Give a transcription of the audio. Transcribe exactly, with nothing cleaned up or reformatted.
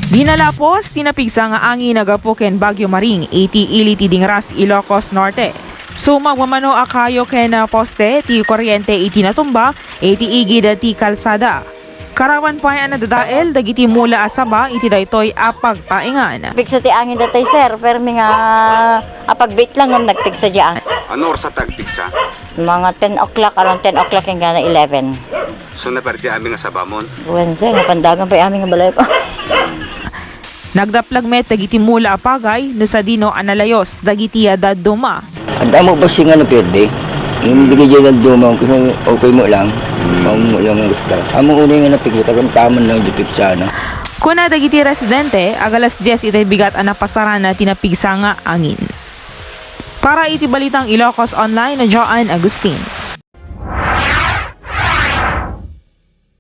Dinalapos ti napigsa nga angin a gapu ken Bagyo Maring iti ili ti Dingras, Ilocos Norte. Sumagmamano a kayo ken poste ti kuryente iti natumba iti igid ti kalsada. Karaman pay a nadadael dagiti mula a saba iti daytoy a pagtaengan. Pigsa ti angin datay, sir. Permi nga apagbit lang ngem nagpigsa di angin. Ano oras a tagpigsa? Mga ten o'clock, around ten o'clock, inggana eleven. So, naperdi amin nga sabamon? Wen, sir, napandagan pay amin nga balay ko. Nagdaplag met dagiti mula a pagay no sadino a nalayos dagiti a dadduma. Adda mo basi nga naperde? Yung bigay dyan ng duma, kasi okay mo lang. Ang mo lang ang gusto. Amo unay nga napigil, tagamtaman lang di pigsa, no? Kuna dagiti residente, agalas dies itay bigat a napasaran na ti napigsa nga angin. Para iti Balitang Ilocos Online, Joanne Agustin.